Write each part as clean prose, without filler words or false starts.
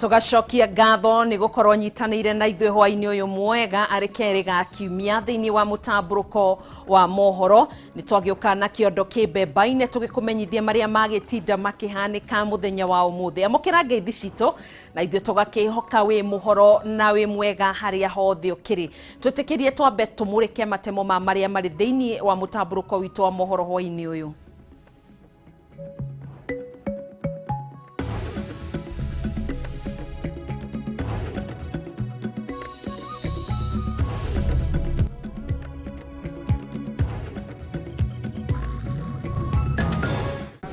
Tugacokia ngatho nĩ gũkorwo nyitanĩire na ithuĩ hwainĩ ũyũ mwega arĩ kerĩ ga kiumia thĩinĩ wa mũtambũrũko wa mohoro. Nĩ twagĩũka na kĩondo kĩmbemba-inĩ tũgĩkũmenyithia marĩa magĩtinda makĩhanĩka mũthenya wa ũmũthĩ. Amũkĩra ngeithi citũ na ithuĩ tũgakĩhoka wĩ mũhoro na wĩ mwega harĩa hothe ũkĩrĩ. Twĩtĩkĩrie twambe tũmũrĩke matemo ma marĩa marĩ thĩinĩ wa mũtambũrũko witũ wa mohoro hwainĩ ũyũ.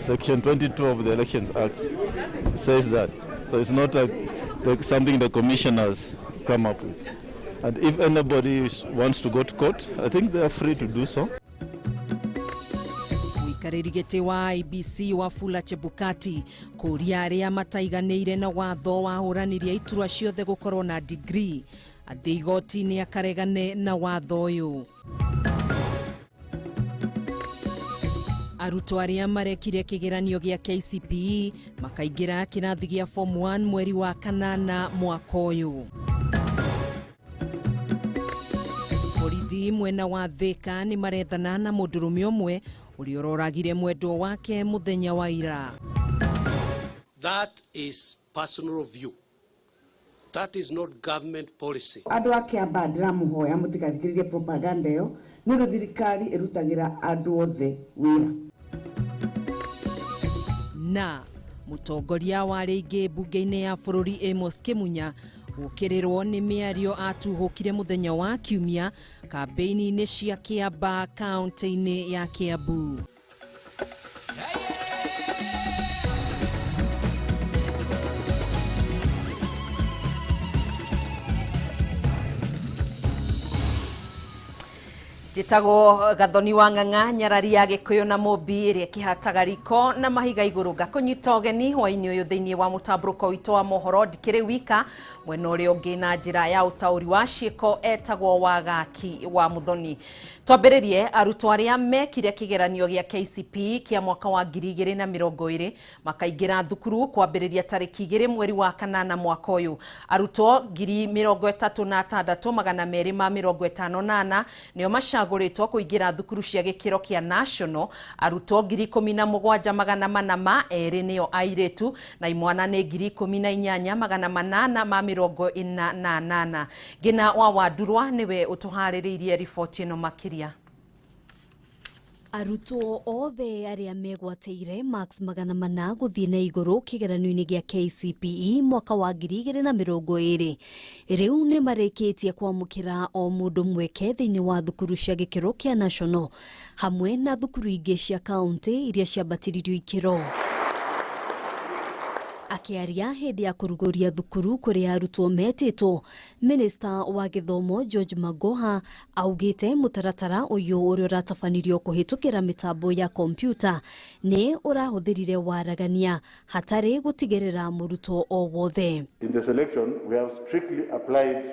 Section 22 of the Elections Act says that. So it's not something the commissioners come up with. And if anybody wants to go to court, I think they are free to do so. Mũikarĩri gĩtĩ wa IEBC Wafula Chebukati kũria arĩa mataiganĩire na watho wa ahũranĩri a iturwa ciothe gũkorwo na degree athiĩ igoti-inĩ akaregane na watho ũyũ. Arutwo arĩa marekire kĩgeranio gĩa KCPE makaingĩra kĩrathi gĩa form 1 mweri wa kanana mwaka ũyũ. Borithi mwena wa Thika nĩ marethana na mũndũrũme ũmwe ũrĩa ũroragire mwendwa wake mũthenya wa ira. That is personal view. That is not government policy. Andũ a Kiambaa ndĩramũhoya mũtigathikĩrĩrie propaganda ĩyo nĩ ũndũ thirikari ĩrutagĩra andũ othe wĩra. Na mũtongoria wa rĩngĩ mbunge-inĩ ya bũrũri Amos Kĩmunya gũkĩrĩrwo nĩ mĩario atuhũkire mũthenya wa kiumia kambĩini-inĩ cia Kiambaa kaunti-inĩ ya Kiambu. Njĩtagwo Gathoni wa Ng'ang'a nyarari ya Gĩkũyũ na Mũmbi ĩrĩa ĩkĩhataga riko na mahiga igũrũ. Ngakũnyita ũgeni hwainĩ ũyũ thĩinĩ wa mũtambũrũko witũ wa mohoro. Ndikĩrĩ wika mwena ũrĩa ũngĩ na njĩra ya ũtaũri wa ciĩko etagwo Wagaki wa Mũthoni. Twambĩrĩrie arutwo arĩa mekire kĩgeranio gĩa KCPE kĩa mwaka wa 2020 makaingĩra thukuru kwambĩrĩria tarĩki 2 mweri wa kanana mwaka ũyũ. Arutwo 36,254 nĩo macagũrĩtwo kũingĩra thukuru cia gĩkĩro kĩa national. Arutwo 17,402 nĩo airĩtu na imwana nĩ 18,848. Ngina wa Wandurwa nĩwe ũtũharĩrĩirie riboti ĩno makĩria. Arutwo othe arĩa megwatĩire marks 400 gũthiĩ na igũrũ kĩgeranio-inĩ gĩa KCPE mwaka wa 2020 rĩu nĩ marĩkĩtie kwamũkĩra o mũndũ mweke thĩinĩ wa thukuru cia gĩkĩro kĩa national hamwe na thukuru ingĩ cia kaunti iria ciambatĩririo ikĩro. Akĩaria hĩndĩ ya kũrugũria thukuru kũrĩa arutwo metĩtwo, Minista wa gĩthomo George Magoha augĩte mũtaratara ũyũ ũrĩa ũratabanirio kũhĩtũkĩra mĩtambo ya kompyuta nĩ ũrahũthĩrire waragania hatarĩ gũtigĩrĩra mũrutwo o wothe. In the selection, we have strictly applied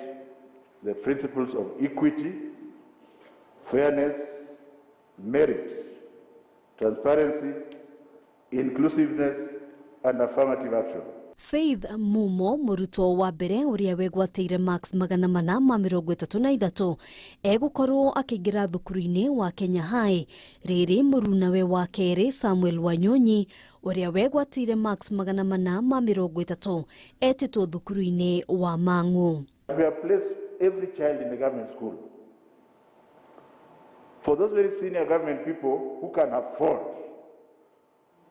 the principles of equity, fairness, merit, transparency, inclusiveness, and affirmative action. Faith Mumo mũrutwo wa mbere ũrĩa wegwatĩire marks 433 egũkorwo akĩingĩra thukuru-inĩ wa Kenya High. Rĩrĩ mũrunawe wa kerĩ Samuel Wanyonyi ũrĩa wegwatĩire marks 430 etĩtwo thukuru-inĩ wa Mang'u. We have placed every child in the government school. For those very senior government people who can afford,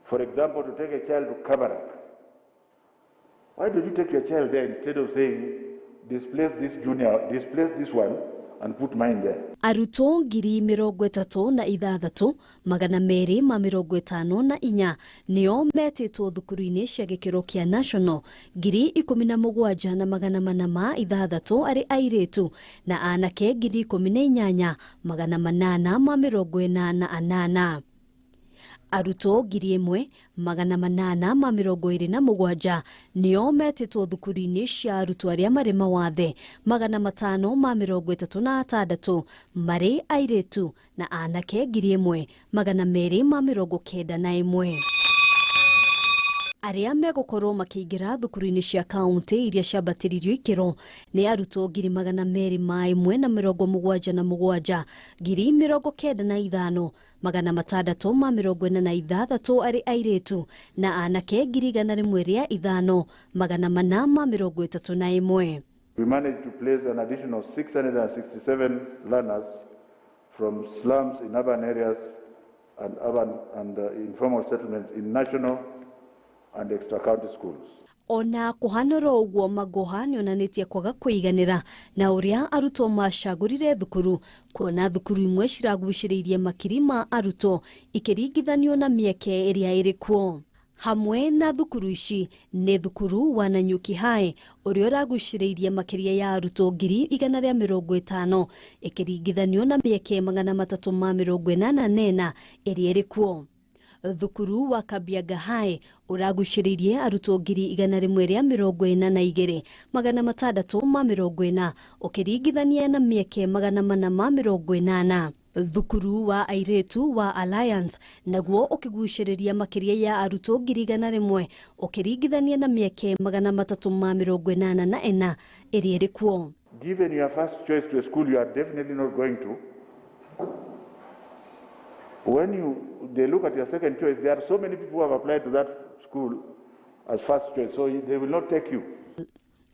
for example, to take a child to Kabarak, why don't you take your child there instead of saying, displace this junior, displace this one, and put mine there? Arutwo 36,254 nĩo metĩtwo thukuru-inĩ cia gĩkĩro kĩa national, 17,406 arĩ airĩtu na anake 18,888. Arutwo 1,827 nĩo metĩtwo thukuru-inĩ cia arutwo arĩa marĩ mawathe 536 marĩ airĩtu na anake 1,291. Arĩa megũkorwo makĩingĩra thukuru-inĩ cia kaunti iria ciambatĩririo ikĩro nĩ arutwo 277, 95,646 arĩ airĩtu na anake 105,431. We managed to place an additional 667 learners from slums in urban areas and urban and informal settlements in national and extra-county schools. Ona kuhanora ũguo Magoha nĩonanĩtie kwaga kũiganĩra na ũrĩa arutwo macagũrire thukuru, kuona thukuru imwe ciragucĩrĩirie makiri ma arutwo ikĩringithanio na mĩeke ĩrĩa ĩrĩ kuo. Hamwe na thukuru ici nĩ thukuru wa Nanyuki High ũrĩa ũragucĩrĩirie makĩria ya arutwo 150,000 ĩkĩringithanio na mĩeke 384 ĩrĩa ĩrĩ kuo. Thukuru wa Kabianga High ũragucĩrĩirie arutwo 142,640 ũkĩringithania na mĩeke 480. Thukuru wa airĩtu wa Alliance naguo ũkĩgucĩrĩria makĩria ya arutwo 100,000 ũkĩringithania na mĩeke 384 ĩrĩa ĩrĩ kuo. Given your first choice to a school you are definitely not going to, when they look at your second choice, there are so many people who have applied to that school as first choice, so they will not take you.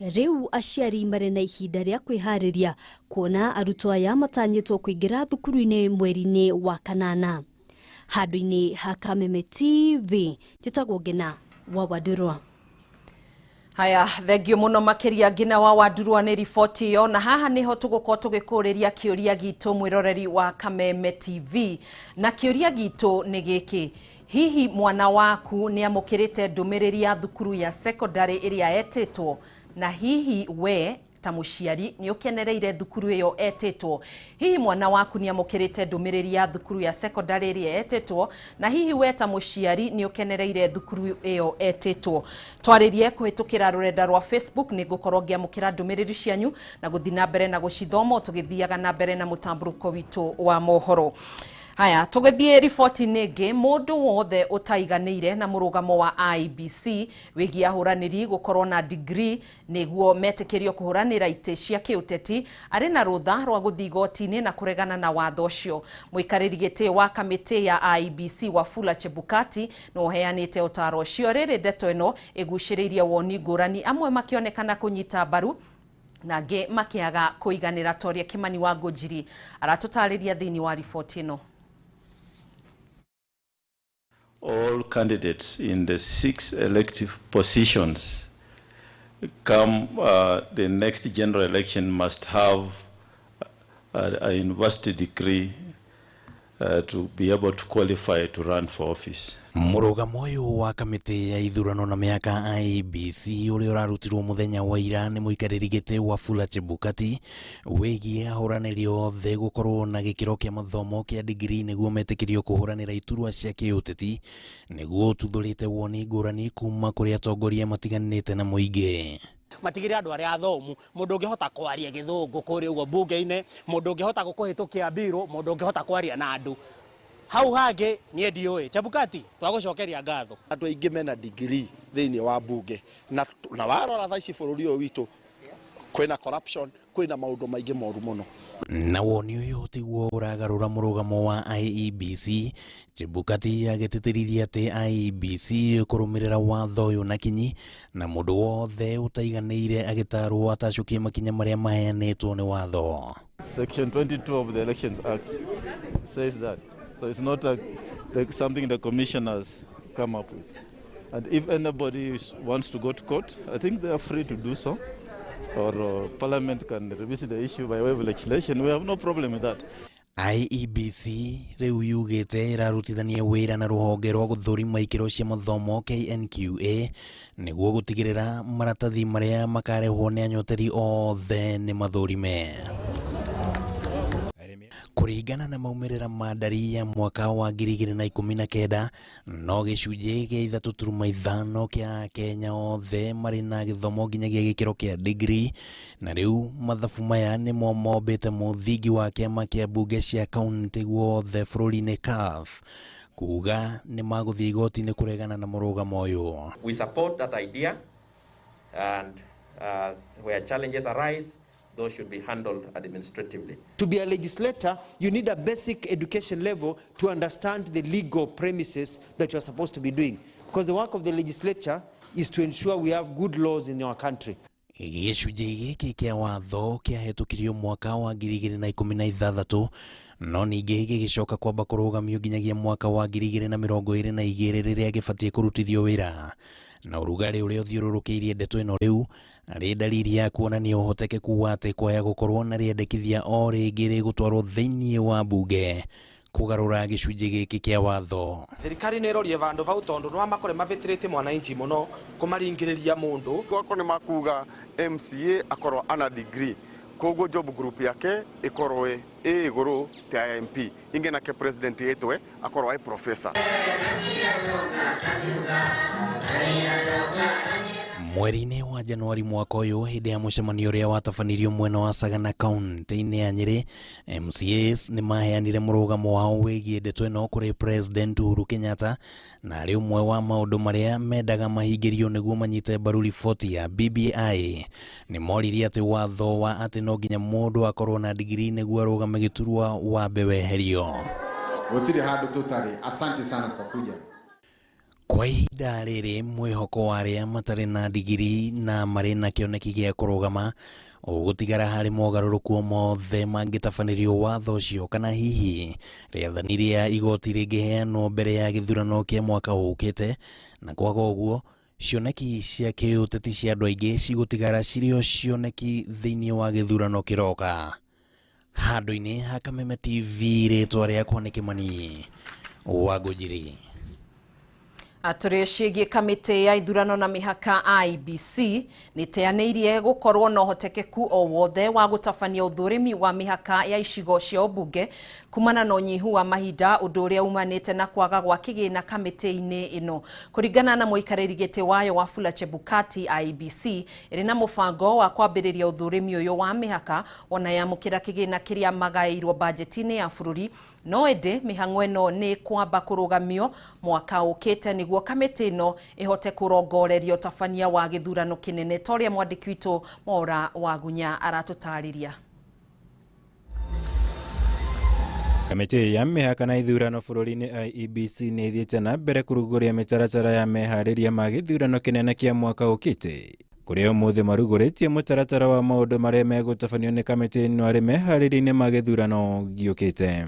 Rĩu aciari marĩ na ihinda rĩa kwĩharĩria kuona arutwo aya matanyĩtwo kũingĩra thukuru-inĩ mweri-inĩ wa kanana. Handũ-inĩ ha Kameme TV, njĩtagwo Ngina wa Wandurwa. Haya, thengio muno makiria Ngina wa Wandurwa nĩ riboti ĩyo, na haha nĩho tũgũkorwo tũgĩkũrĩria kĩũria gitũ mwĩroreri wa Kameme TV. Na kĩũria gitũ nĩ gĩkĩ: hihi mwana waku nĩ amũkĩrĩte ndũmĩrĩri ya thukuru ya secondary ĩrĩa etĩtwo? Na hihi we ta mũciari nĩ ũkenereire thukuru ĩyo etĩtwo? Hihi mwana waku nĩ amũkĩrĩte ndũmĩrĩri ya thukuru ya secondary ĩrĩa etĩtwo? Na hihi we ta mũciari nĩ ũkenereire thukuru ĩyo etĩtwo? Twarĩrie kũhĩtũkĩra rũrenda rwa Facebook, nĩ ngũkorwo ngĩamũkĩra ndũmĩrĩri cianyu na gũthiĩ na mbere na gũcithoma tũgĩthiaga na mbere na mũtambũrũko witũ wa mohoro. Haya, tũgĩthiĩ riboti-inĩ ĩngĩ. Mũndũ wothe ũtaiganĩire na mũrũgamo wa IEBC wĩgiĩ ahũranĩri gũkorwo na degree nĩguo metĩkĩrio kũhũranĩra itĩ cia kĩũteti arĩ na rũtha rwa gũthiĩ igoti-inĩ na kũregana na watho ũcio. Mũikarĩri gĩtĩ wa kamĩtĩ ya IEBC Wafula Chebukati nĩ ũheanĩte ũtaaro ũcio. Rĩrĩ ndeto ĩno ĩgucĩrĩirie woni ngũrani, amwe makĩonekana kũnyita mbaru na angĩ makĩaga kũiganĩra. Toria Kimani wa Ngũnjiri aratũtarĩria thĩinĩ wa riboti ĩno. All candidates in the 6 elective positions come the next general election must have a university degree to be able to qualify to run for office. Mũrũgamo ũyũ wa kamĩtĩ ya ithurano na mĩaka IEBC ũrĩa ũrarutirwo mũthenya wa ira nĩ mũikarĩri gĩtĩ Wafula Chebukati wĩgiĩ ahũranĩri othe gũkorwo na gĩkĩro kĩa mathomo kĩa degree nĩguo metĩkĩrio kũhũranĩra iturwa cia kĩũteti nĩguo ũtuthũrĩte woni ngũrani kuma kũrĩ atongoria matiganĩte na mũingĩ. Matigire andu aria athomu, mundu ungihota kwaria githungu kuria uguo bunge-ini, mundu ungihota gukuhitukia biru, mundu ungihota kwaria na andu hau hangi nie ndiũĩ. Chebukati, twagucokeria ngatho. Andu aingi mena degree thiini wa bunge na warora thaa ici bũrũri ũyũ witũ kwĩna corruption, kwĩna maũndũ maingĩ moru mũno. Na woni ũyũ tiguo ũragarũra mũrũgamo wa IEBC, Chebukati agĩtĩtĩrithia atĩ IEBC kũrũmĩrĩra watho ũyũ na kinyi na mũndũ wothe ũtaiganĩire agĩtarwo atacũkie makinya marĩa maheanĩtwo nĩ watho. Section 22 of the Elections Act says that. So it's not something the commissioners come up with. And if anybody wants to go to court, I think they are free to do so. Or Parliament can revisit the issue by way of legislation. We have no problem with that. IEBC rĩu yugĩte ĩrarutithania wĩra na rũhonge rwa gũthũrima ikĩro cia mathomo KNQA nĩguo gũtigĩrĩra maratathi marĩa makarehwo nĩ anyoteri othe nĩ mathũrime. Kũringana na maumĩrĩra ma ndari ya mwaka wa 2019 no gĩcunjĩ gĩa 3.5 kĩa Kenya othe marĩ na gĩthomo nginyagia gĩkĩro kĩa degree, na rĩu mathabu maya nĩmo mombĩte mũthingi wa kĩama kĩa mbunge cia kaunti guothe bũrũri-inĩ CAF Kuga nĩ magũthiĩ igoti-inĩ kũregana na mũrũgamo ũyũ. We support that idea, and where challenges arise, those should be handled administratively. To be a legislator, you need a basic education level to understand the legal premises that you are supposed to be doing. Because the work of the legislature is to ensure we have good laws in our country. Gĩcunjĩ gĩkĩ kĩa watho kĩahĩtũkirio mwaka wa 2016 no ningĩ gĩgĩcoka kwamba kũrũgamio nginyagia mwaka wa 2022 rĩrĩa gĩbatiĩ kũrutithio wĩra. Na ũrugarĩ ũrĩa ũthiũrũrũkĩirie ndeto ĩno rĩu arĩ dalili ya kuonania ũhotekeku wa atĩ kwaya gũkorwo na rĩendekithia o rĩngĩ rĩgũtwarwo thĩinĩ wa mbunge kũgarũra gĩcunjĩ gĩkĩ kĩa watho. Thirikari nĩ ĩrorie vandũ vau tondũ no makore mavĩtĩrĩte mwananchi mũno kũmaringĩrĩria mũndũ. Gwako nĩ makuga MCA akorwo ana degree koguo job group yake ikorwo ĩ igũrũ ta ya MP, inge nake president yetwe akorwo ai professor. Mweri-inĩ wa Januari mwaka ũyũ hĩndĩ ya mũcemanio ũrĩa watabanirio mwena wa Sagana kaunti-inĩ ya Nyĩrĩ, MCAs nĩ maheanire mũrũgamo wao wĩgiĩ ndeto ĩno kũrĩ President Uhuru Kenyatta, na arĩ ũmwe wa maũndũ marĩa mendaga mahingĩrio nĩguo manyite mbaru riboti ya BBI. Nĩ moririe atĩ watho wa atĩ no nginya mũndũ akorwo na digiri nĩguo arũgame gĩturwa wambe weherio. Gũtirĩ handũ tũtarĩ. Asante sana kwa kuja. Kwa ihinda rĩrĩ mwĩhoko wa arĩa matarĩ na digiri na marĩ na kĩoneki gĩa kũrũgama ũgũtigara harĩ mogarũrũku mothe mangĩtabanĩrio watho ũcio, kana hihi rĩathani rĩa igoti rĩngĩheanwo mbere ya gĩthurano kĩa mwaka ũkĩte, na kwaga ũguo cioneki cia kĩũteti cia andũ aingĩ cigũtigara cirĩ o cioneki thĩinĩ wa gĩthurano kĩroka. Handũ-inĩ ha Kameme TV, rĩtwa rĩakwa nĩ Kĩmani wa Ngũnjiri. Atũrĩ ciĩgiĩ kamĩtĩ ya ithurano na mĩhaka IEBC nĩteanĩirie gũkorwo na ũhotekeku o wothe wa gũtabania ũthũrimi wa mĩhaka ya icigo cia ũmbunge kumana na ũnyihu wa mahinda, ũndũ ũrĩa umanĩte na kwaga gwa kĩgĩna kamĩtĩ-inĩ ĩno. Kũringana na mũikarĩri gĩtĩ wayo Wafula Chebukati, IEBC ĩrĩ na mũbango wa kwambĩrĩria ũthũrimi ũyũ wa mĩhaka ona yamũkĩra kĩgĩna kĩrĩa magaĩirwo bajeti-inĩ ya bũrũri, no ĩndĩ mĩhang'o ĩno nĩ kwamba kũrũgamio mwaka ũkĩte nĩguo kamĩtĩ ĩno ĩhote kũrongoreria ũtabania wa gĩthurano kĩnene, ta ũrĩa mwandĩki witũ Mwaura Wagunya aratũtarĩria. Kamĩtĩ ya mĩhaka na ithurano bũrũri-inĩ IEBC nĩ ĩthiĩte na mbere kũrugũria mĩtaratara ya meharĩria ma gĩthurano kĩnene kĩa mwaka ũkĩte, kũrĩa ũmũthĩ marugũrĩtie mũtaratara wa maũndũ marĩa megũtabanio nĩ kamĩtĩ ĩno arĩ meharĩria-inĩ ma gĩthurano gĩũkĩte.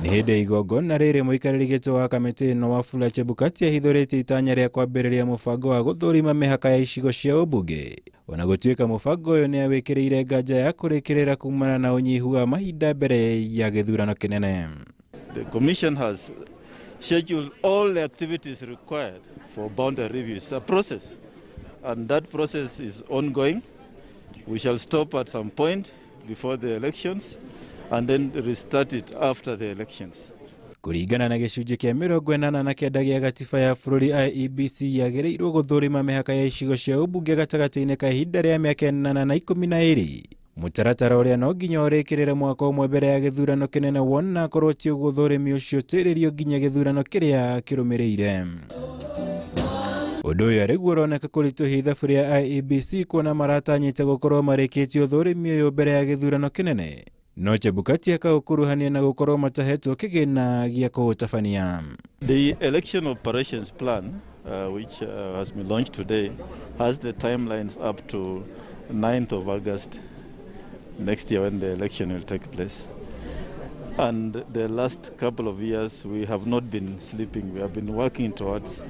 Nĩ hĩndĩ igongona rĩrĩ mũikarĩri gĩtĩ wa kamĩtĩ ĩno Wafula Chebukati ahithũrĩtie itanya rĩa kwambĩrĩria mũbango wa gũthũrima mĩhaka ya icigo cia ũmbunge, ona gũtuĩka mũbango ũyũ nĩ awĩkĩrĩire nganja ya kũrĩkĩrĩra kumana na ũnyihu wa mahinda mbere ya gĩthurano kĩnene. The commission has scheduled all the activities required for boundary reviews. A process, and that process is ongoing. We shall stop at some point before the elections and then restart it after the elections. Kũringana na gĩcunjĩ kĩa 89 gĩa gatiba ya bũrũri, IEBC yagĩrĩirwo gũthũrima mĩhaka ya icigo cia ũmbunge gatagatĩ-inĩ ka ihinda rĩa mĩaka 8 na 12. Mũtaratara ũrĩa no nginya ũrĩkĩrĩre mwaka ũmwe mbere ya gĩthurano kĩnene, wona akorwo ti ũguo ũthũrimi ũcio ũtĩrĩrio nginya gĩthurano kĩrĩa kĩrũmĩrĩire. Ũndũ ũyũ arĩguo ũroneka kũritũhia ithabu rĩa IEBC kuona maratanyĩte gũkorwo marĩkĩtie ũthũrimi ũyũ mbere ya gĩthurano kĩnene, no Chebukati akaũkuruhania na gũkorwo matahetwo kĩgĩna gĩa kũũtabania. The election operations plan, which has been launched today, has the timelines up to 9th of August next year when the election will take place. And the last couple of years we have not been sleeping. We have been working towards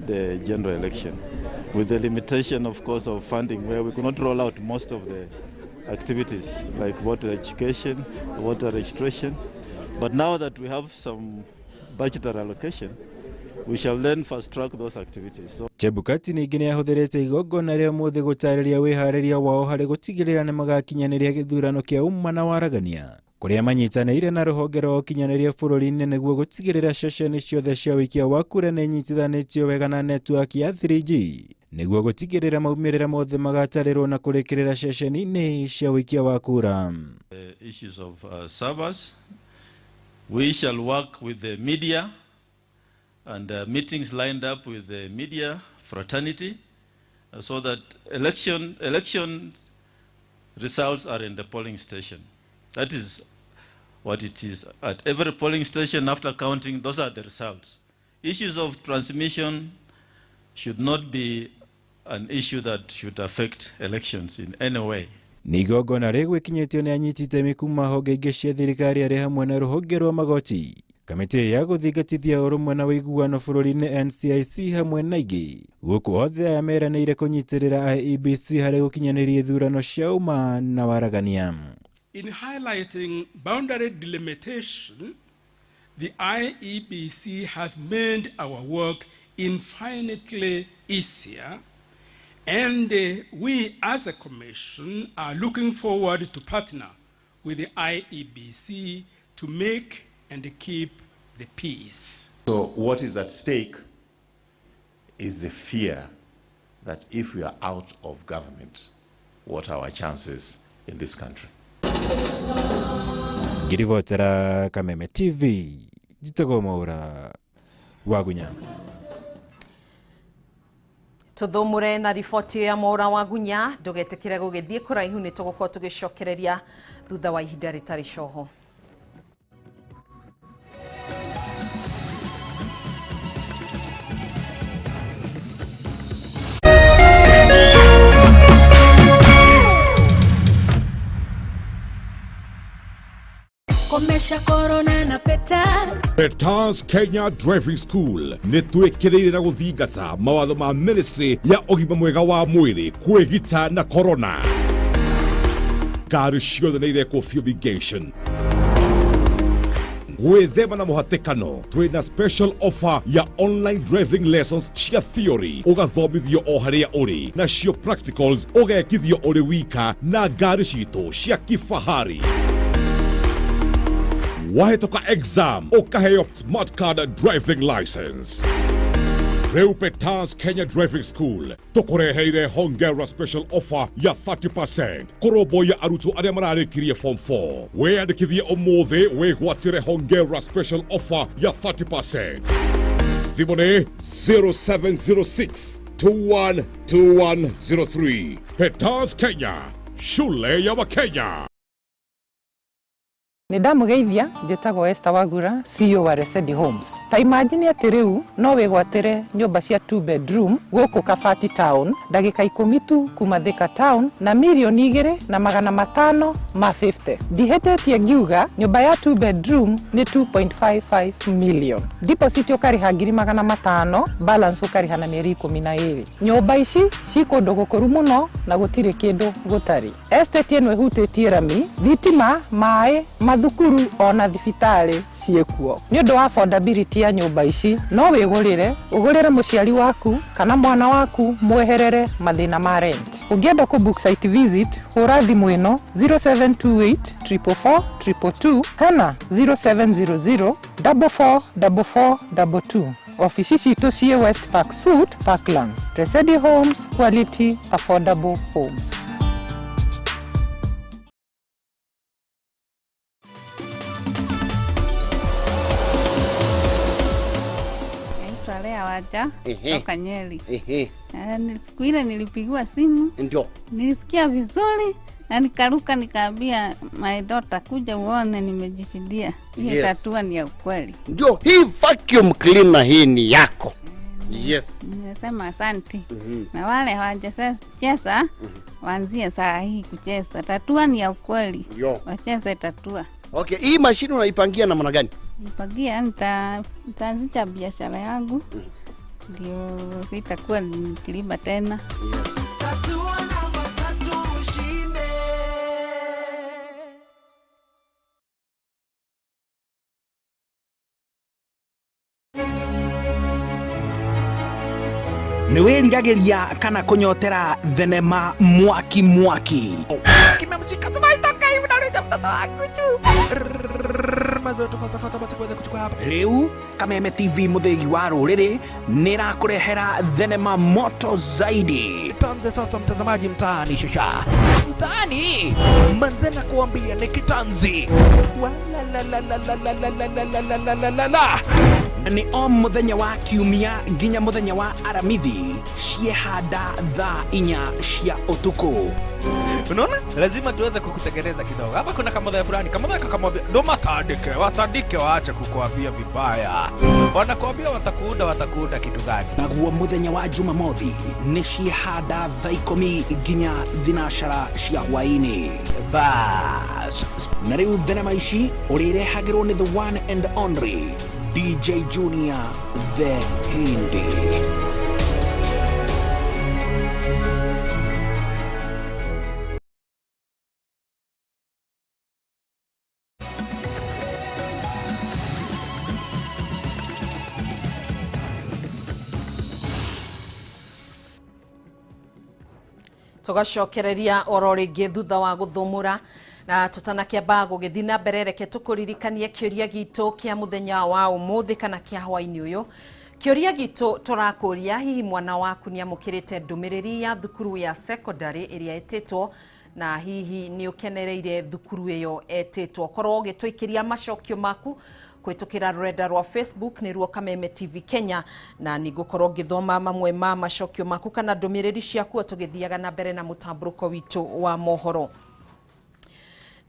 the general election, with the limitation, of course, of funding, where we could not roll out most of the activities like voter education, voter registration. But now that we have some budgetary allocation, we shall then fast track those activities. So Chebukati ningĩ nĩ ahũthĩrĩte igongona rĩa ũmũthĩ gũtarĩria wĩharĩria wao harĩ gũtigĩrĩra nĩ magakinyanĩria gĩthurano kĩa ũma na waragania, kũrĩa manyitanĩire na rũhonge rwa ũkinyanĩria bũrũri-inĩ nĩguo gũtigĩrĩra ceceni ciothe cia ũikia wa kura nĩ inyitithanĩtio wega na netiwaki ya 3G nĩguo gũtigĩrĩra maumĩrĩra mothe magatarĩrwo na kũrĩkĩrĩra ceceni-inĩ cia ũikia wa kura. The issues of servers, We shall work with the media and meetings lined up with the media fraternity so that election results are in the polling station. That is what it is. At every polling station after counting, those are the results. Issues of transmission should not be an issue that should affect elections in any way. Nĩ igongona rĩgwĩkinyĩtio nĩ anyiti itemi kuma honge ingĩ cia thirikari arĩ hamwe na rũhonge rwa magoti, kamĩtĩ ya gũthingatithia ũrũmwe na ũiguano bũrũri-inĩ NCIC hamwe na ingĩ. Gũkũ othe aya meranĩire kũnyitĩrĩra IEBC harĩ gũkinyanĩria ithurano cia ũma na waragania. In highlighting boundary delimitation, the IEBC has made our work infinitely easier, and we as a commission are looking forward to partner with the IEBC to make and keep the peace. So what is at stake is the fear that if we are out of government, what are our chances in this country? Ngiribotera Kameme TV, njĩtagwo Mwaura Wagunya. Tuthumure na riboti ya Mwaura Wagunya, ndugetikire gugithie kuraihu ni tugukorwo tugicokereria thutha wa ihinda ritari coho. Komesha corona na Petals. Petals Kenya Driving School nĩ twĩkĩrĩire na gũthingata mawatho ma ministry ya ũgima mwega wa mwĩrĩ kwĩgita na corona. Ngari ciothe nĩ irekwo fumigation. Gwĩthema na mũhatĩkano, twĩna special offer ya online driving lessons cia theory ũgathomithio o harĩa ũrĩ, nacio practicals ũgekithio ũrĩ wika na ngari citũ cia kifahari. Wahĩtũka exam ũkaheo smart card driving license. Rĩu Petals Kenya Driving School tũkũreheire hongera special offer ya 30% kũrũmbũiya arutwo arĩa mararĩkirie form 4. Wĩyandĩkithie ũmũthĩ wĩgwatĩre hongera special offer ya 30%. Thimũ nĩ 0706 212103. Petals Kenya, shule ya Wakenya. Nĩ ndamũgeithia, njĩtagwo Esther Wagura, CEO wa Resedi Homes. Ta imagine atĩ rĩu no wĩgwatĩre nyũmba cia 2 bedroom gũkũ Kabati town, ndagĩka 10 tu kuma Thika town na mirioni 2,550. Ndihĩtĩtie ngiuga nyũmba ya 2 bedroom nĩ 2.55 million. Deposit ũkarĩha 500,000, balance ũkarĩha na mĩeri 12. Nyũmba ici ci kũndũ gũkũru mũno na gũtirĩ kĩndũ gũtarĩ. Estate ĩno ĩhutĩtie rami, thitima, maĩ, mathukuru ona thibitarĩ ciĩkuo. Nĩ ũndũ wa affordability ya nyũmba ici no wĩgũrĩre, ũgũrĩre mũciari waku kana mwana waku mweherere mathĩna ma rent. Ũngĩenda kũ book site visit, hũra thimũ ĩno 0728 444 222 kana 0700 44 4422. Ofici citũ ciĩ West Park Suite, Parklands. Resedi Homes, quality affordable homes. Waja toka Nyeri. Siku ile nilipigiwa simu. Ndio. Nilisikia vizuri na nikaruka nikaambia my daughter kuja uone nimejishindia. Hii tatua ni ya ukweli. Ndio, hii vacuum cleaner hii ni yako. Yes. Nimesema asante. Na wale hawajacheza waanzie saa hii kucheza. Tatua ni ya ukweli. Wacheze tatua. Okay, hii mashine unaipangia namna gani? Nipangia nitaanzisha biashara yangu. Ndio sitakuwa nikilima tena. Tatua namba tatu ushinde. Nĩ wĩriragĩria kana kũnyotera thenema mwaki mwaki. Kimemshika tumaitoka hivi na mtoto wangu juu. Rĩu Kameme TV mũthĩgi wa rũrĩrĩ nĩrakũrehera thenema moto zaidi. Tuanze sasa mtazamaji, mtaani shasha mtaani manze na kuambia ni kitanzi wala. Nĩ o mũthenya wa kiumia nginya mũthenya wa aramithi ciehanda thaa 4 cia ũtukũ. Unaona, lazima tuweze kukutengeneza kidogo. Hapa kuna kamodha fulani, kamodha kakamwambia ndo matandike, watandike waache kukuambia vibaya. Wanakuambia watakuunda, watakuunda kitu gani? Naguo mũthenya wa Jumamothi nĩ ciehanda thaa 10 nginya 12 cia hwaĩ-inĩ. Bas, na rĩu thenema ici ũrĩrehagĩrwo nĩ the one and only DJ Junior the Hindi. Tugacokereria oro rĩngĩ thutha wa gũthũmũra na tutanakiamba gũgĩthiĩ na mbere, reke tũkũririkanie kĩũria gitũ kĩa mũthenya wa ũmũthĩ kana kĩa hwaĩ-inĩ ũyũ. Kĩũria gitũ tũrakũria, hihi mwana waku nĩamũkĩrĩte ndũmĩrĩri ya thukuru ya secondary ĩrĩa ĩtĩtwo, na hihi nĩ ũkenereire thukuru ĩyo ĩtĩtwo? Korwo ũgĩtũikĩria macokio maku kwitukira rurenda rwa Facebook ni ruo Kameme TV Kenya, na nigukorwo ngithoma mamwe ma macokio maku kana ndumiriri ciaku tugithiaga na mbere na mutamburuko witu wa mohoro.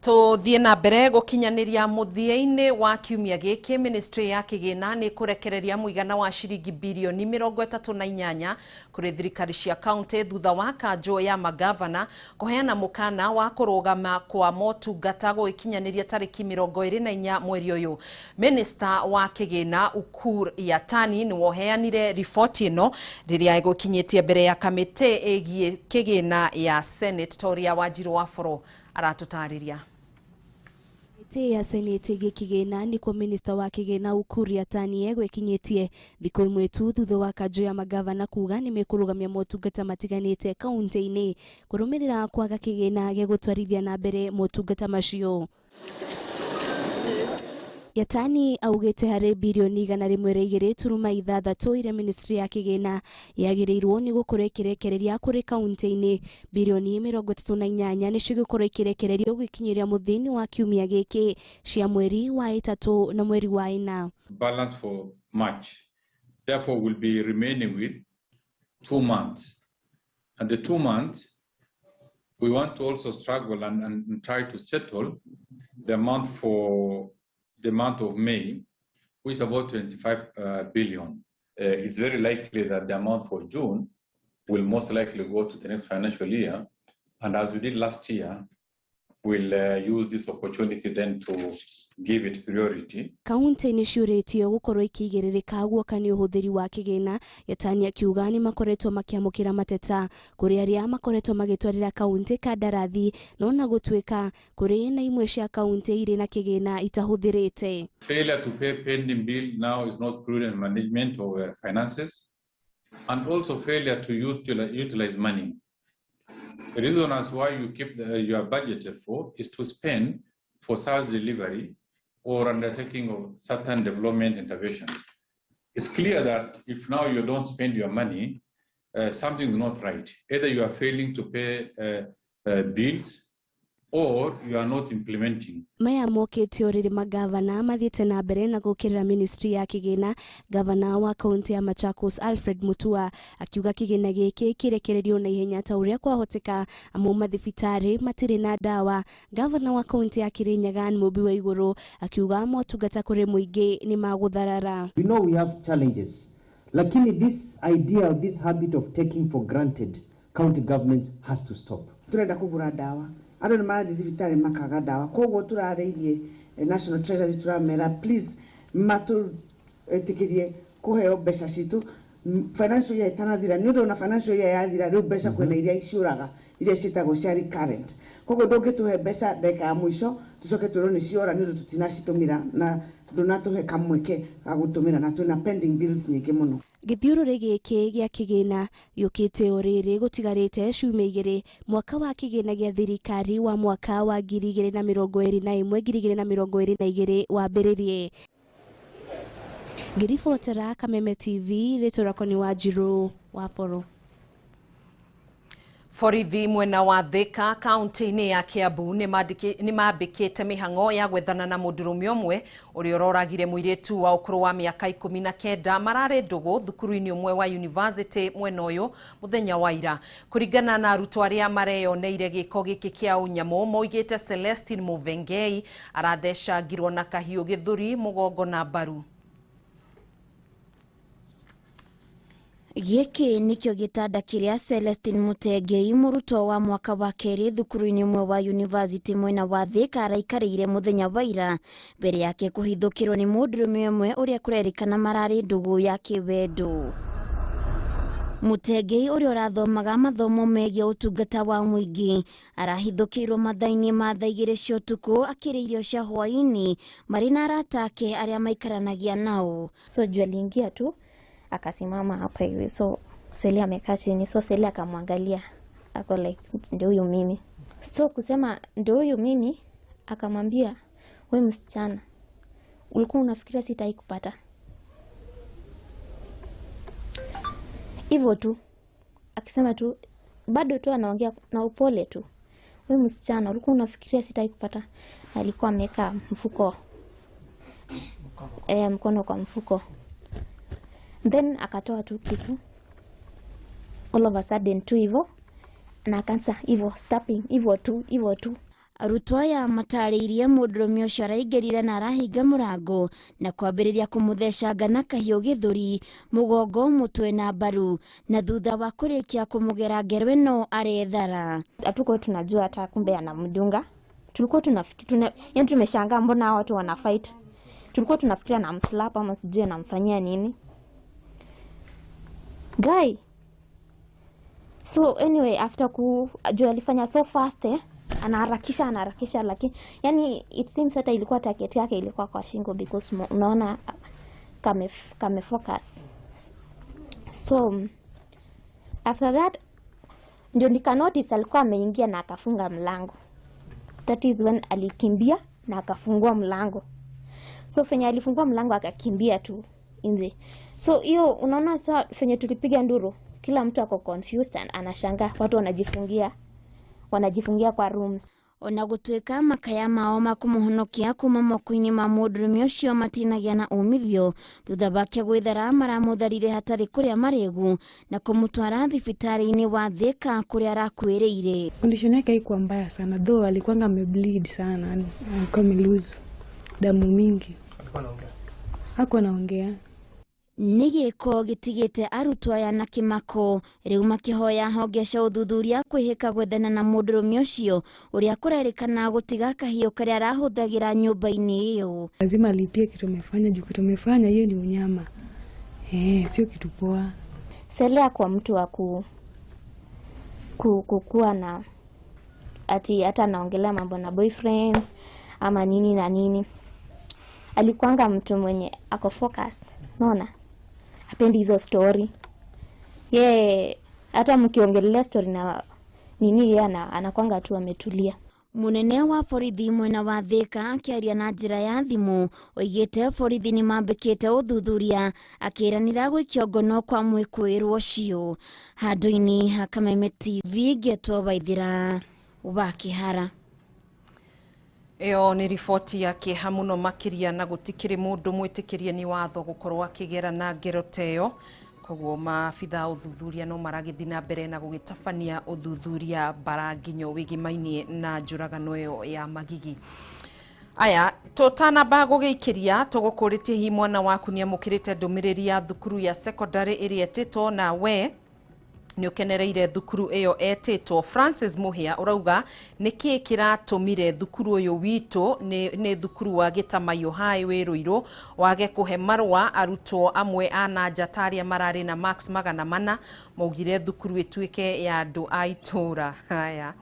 Tuthie na mbere gukinyaniria muthia-ini wa kiumia giki, ministry ya kigina ni kurekereria muigana wa ciringi bilioni 38 kuri thirikari cia county thutha wa kanjo ya magavana kuheana mukana wa kurugama kwa motungata gugikinyaniria tariki 24 mweri uyu. Minister wa kigina Ukur Yatani ni woheanire riboti ino riria igukinyitie mbere ya kamiti igie kigina ya Senate. Toria Wanjiru wa Boro aratutariria. Kamĩtĩ ya Senate ĩgiĩ kĩgĩna nĩkuo minista wa kĩgĩna Ukur Yatani egwĩkinyĩtie thikũ ĩmwe tu thutha wa kanjũ ya magavana kuga nĩmekũrũgamia motungata matiganĩte kaunti-inĩ kũrũmĩrĩra kwaga kĩgĩna gĩa gũtwarithia na mbere motungata macio. Yatani augĩte harĩ bilioni 102.6 iria ministry ya kĩgĩna yagĩrĩirwo nĩ gũkorwo ĩkĩrekereria kũrĩ kaunti-inĩ, bilioni 38 nĩcio igũkorwo ikĩrekererio gũkinyĩria mũthia-inĩ wa kiumia gĩkĩ cia mweri wa 3 na mweri wa 4. Balance for March therefore will be remaining with 2 months, and the 2 months we want to also struggle and try to settle the amount for the month of May, which is about 25 billion. It's very likely that the amount for June will most likely go to the next financial year. And as we did last year, we'll use this opportunity then to give it priority. Kaunti nĩ ciũrĩtio gũkorwo ikĩigĩrĩrĩka guoka nĩ ũhũthĩri wa kĩgĩna. Yatani akiuga nĩ makoretwo makĩamũkĩra mateta kũrĩ arĩa makoretwo magĩtwarĩra kaunti kandarathi, no na gũtuĩka kũrĩ na imwe cia kaunti irĩ na kĩgĩna itahũthĩrĩte. Failure to pay pending bill now is not prudent management of finances, and also failure to utilize money. The reason as why you keep your budgeted for is to spend for service delivery or undertaking of certain development intervention. It's clear that if now you don't spend your money, something's not right. Either you are failing to pay bills or you are not implementing. Maya mokĩte o rĩrĩ magavana mathiĩte na mbere na gũkĩrĩra ministry ya kĩgĩna. Gavana wa kaunti ya Machakos Alfred Mutua akiuga kĩgĩna gĩkĩ kĩrekererio na ihenya ta ũrĩa kwahoteka amu mathibitarĩ matirĩ na ndawa. Gavana wa kaunti ya Kirinyaga Mũmbi wa Igũrũ akiuga motungata kũrĩ mũingĩ nĩ magũtharara. We know we have challenges, lakini this idea of this habit of taking for granted county governments has to stop. Turenda kũgũra ndawa, andũ nĩ marathiĩ thibitarĩ makaga ndawa, koguo tũrarĩirie National Treasury tũramera please matũĩtĩkĩrie kũheo mbeca citũ financial year ĩtanathira, nĩ ũndũ ona financial year yathira rĩu mbeca kwĩna iria ciũraga iria ciĩtagwo cia recurrent, koguo ndũngĩtũhe mbeca ndagĩka ya mũico Tucoke twĩrwo nĩ ciora nĩ ũndũ tũtinacitũmĩra na ndũnatũhe kamweke ga gũtũmĩra, na twĩna pending bills nyingĩ mũno. Gĩthiũrũrĩ gĩkĩ gĩa kĩgĩna gĩũkĩte o rĩrĩ gũtigarĩte ciumia 2 mwaka wa kĩgĩna gĩa thirikari wa mwaka wa 2021 2022 wambĩrĩrie. Ngĩribotera Kameme TV, rĩtwa rĩakwa nĩ Wanjirũ wa Boro. Borithi mwena wa Thika kaunti-inĩ ya Kiambu nĩ mambĩkĩte mĩhang'o ya gwethana na mũndũrũme ũmwe ũrĩa ũroragire mũirĩtu wa ũkũrũ wa mĩaka 19 mararĩ ndũgũ thukuru-inĩ ũmwe wa university mwena ũyũ mũthenya wa ira. Kũringana na arutwo arĩa mareyoneire gĩko gĩkĩ kĩa ũnyamũ, moigĩte Celestine Muvengei arathecangirwo na kahiũ gĩthũri, mũgongo na mbaru. Gĩkĩ nĩkĩo gĩtanda kĩrĩa Celestine Mutengei, mũrutwo wa mwaka wa kerĩ thukuru-inĩ ũmwe wa university mwena wa Thika, araikarĩire mũthenya wa ira mbere yake kũhithũkĩrwo nĩ mũndũrũme ũmwe ũrĩa kũrerĩkana mararĩ ndũgũ ya kĩwendo. Mutengei ũrĩa ũrathomaga mathomo megiĩ ũtungata wa mũingĩ arahithũkĩirwo mathaa-inĩ ma thaa 2 cia ũtukũ akĩrĩa irio cia hwaĩ-inĩ marĩ na arata ake arĩa maikaranagia nao. So juu aliingia tu akasimama hapa hivi, so Seli amekaa chini, so Seli akamwangalia ako like ndio huyu mimi. So kusema ndio huyu mimi, akamwambia we msichana, ulikuwa unafikiria sitai kupata? Hivyo tu akisema tu, bado tu anaongea na upole tu, we msichana, ulikuwa unafikiria sitai kupata? Alikuwa ameweka mfuko, mkono kwa mfuko. Then akatoa tu kisu all of a sudden tu hivyo, na akaanza hivyo stabbing hivyo tu hivyo tu. Arutwo aya matarĩirie mũndũrũme ũcio araingĩrire na arahinga mũrango na kwambĩrĩria kũmũthecanga na kahiũ gĩthũri, mũgongo, mũtwe na mbaru, na thutha wa kũrĩkia kũmũgera ngero ĩno arethara. Hatukuwa tunajua hata kumbe anamdunga. Tulikuwa tunafikiri yaani tumeshangaa mbona watu wana fight. Tulikuwa tunafikiria anamslap ama sijui anamfanyia nini. Guy. So anyway, after juu alifanya so fast, anaharakisha lakini yani it seems hata ilikuwa target yake ilikuwa kwa shingo, because unaona kame focus. So after that ndio nika notice alikuwa ameingia na akafunga mlango. That is when alikimbia na akafungua mlango. So fenya alifungua mlango akakimbia tu nje. So hiyo unaona sasa fenye tulipiga nduru, kila mtu ako confused and anashangaa, watu wanajifungia kwa rooms. Ona gũtuĩka makaya mao makũmũhonokia kuma moko-inĩ ma mũndũrũme ũcio matinagĩa na umithio, thutha wake gwĩthara maramũtharire hatarĩ kũrĩa marĩgu na kũmũtwara thibitarĩ-inĩ wa Thika kũrĩa arakuĩrĩire. Condition yake haikuwa mbaya sana, though alikuwa amebleed sana, alikuwa amelose damu mingi. Hakuwa anaongea. Nĩ gĩko gĩtigĩte arutwo aya na kĩmako, rĩu makĩhoya honge cia ũthuthuria kwĩhĩka gwethana na mũndũrũme ũcio ũrĩa kũrerĩkana gũtiga kahiũ karĩa arahũthagĩra nyũmba-inĩ ĩyo. Lazima alipie kitu amefanya, juu kitu amefanya hiyo ni unyama. Sio kitu poa. Selea kwa mtu wa kukua na ati hata anaongelea mambo na boyfriends ama nini na nini. Alikuanga mtu mwenye ako focused, unaona? Hapendi hizo story. Ye hata mkiongelea story na nini yeye anakuanga tu ametulia. Munene wa borithi mwena wa Thika akiaria na njĩra ya thimũ oigĩte borithi nĩ mambĩkĩte ũthuthuria, akĩranĩra gwĩkio ngono kwa mwĩkũĩrwo ũcio. Handũ-inĩ ha Kameme TV ngetwo Waithĩra wa Kĩhara. Ĩyo nĩ riboti ya kĩeha mũno makĩria, na gũtikĩrĩ mũndũ mwĩtĩkĩrie nĩ watho gũkorwo akĩgera na ngero ta ĩyo. Koguo maabitha ũthuthuria no maragĩthiĩ na mbere na gũgĩtabania ũthuthuria bara nginyo wĩgĩmainie na njũragano ĩyo ya Magigi. Aya, tũtanamba gũgĩikĩria tũgũkũrĩtie hihi mwana waku nĩamũkĩrĩte ndũmĩrĩri ya thukuru ya secondary ĩrĩa ĩtĩtwo na we nĩ ũkenereire thukuru ĩyo etĩtwo. Francis Muhia ũrauga nĩkĩ kĩratũmire thukuru ũyũ witũ nĩ thukuru wa Gĩtamaiyũ High wĩ Ruiru wage kũhe marũa arutwo amwe a nanja ta arĩa mararĩ na marks 400 maugire thukuru ĩtuĩke ya andũ a itũũra. Haya,